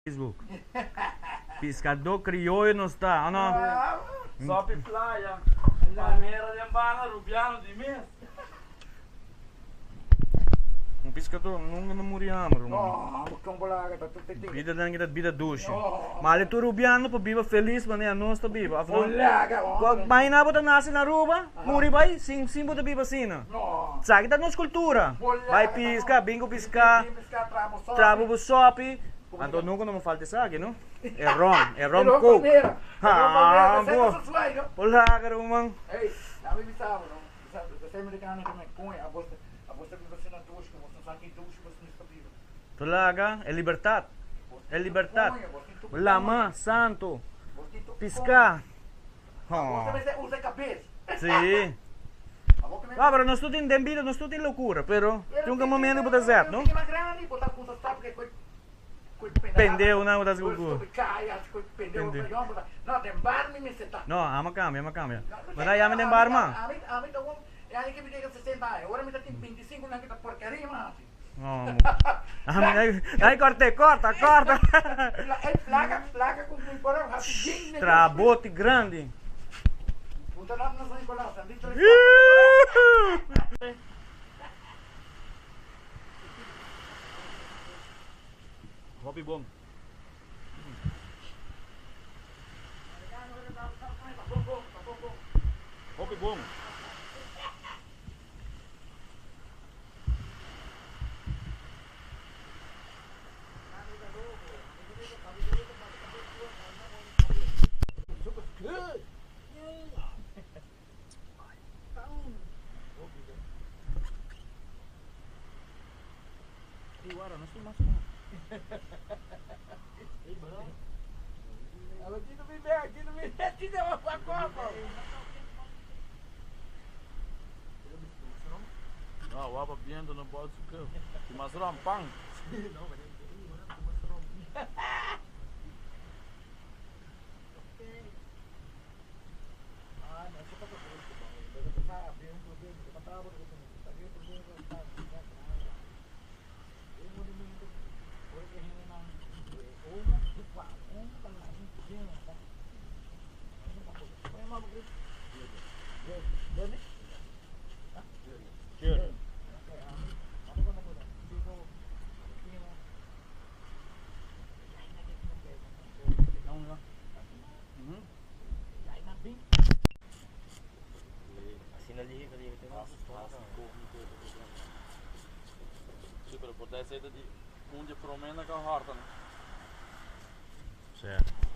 Facebook. Piskadó krioyo nos ta, o no? Sopi playa, palmera den banda, rubiano di mes. Un piskadó nunka no muri hamber, ruman. Bida den kita bida dushi. Male tur rubiano por biba felis manera nos ta biba, of no? Imagina bo ta nase na Aruba, muri bai sin sin bo ta biba asina. Esaki ta nos kultura. Bai piska, bin ku piska. Traha bo sopi. Anto nunka no falta esaki no. E rom, e rom coke. Haa bo. Bo laga ruman. Bo laga e libertad. E libertad. Lama santo. Pisca. Sí. Ah, pero nos tur tin den bida, nos tur tin locura, pero tin un momento bo ta zet, no? Pendeu nan bo ta haci cucu. No, amo cambia, amo cambia. Bo ta yami den bar man? Ay corte, corta, corta. Traha boti grandi. Hopi bon. Hopi bon. No, wapa biento no bot su ke. Ti mas rom pan. Sí, pero por ta esei ta di un di e promé na ka hòrta. Sí.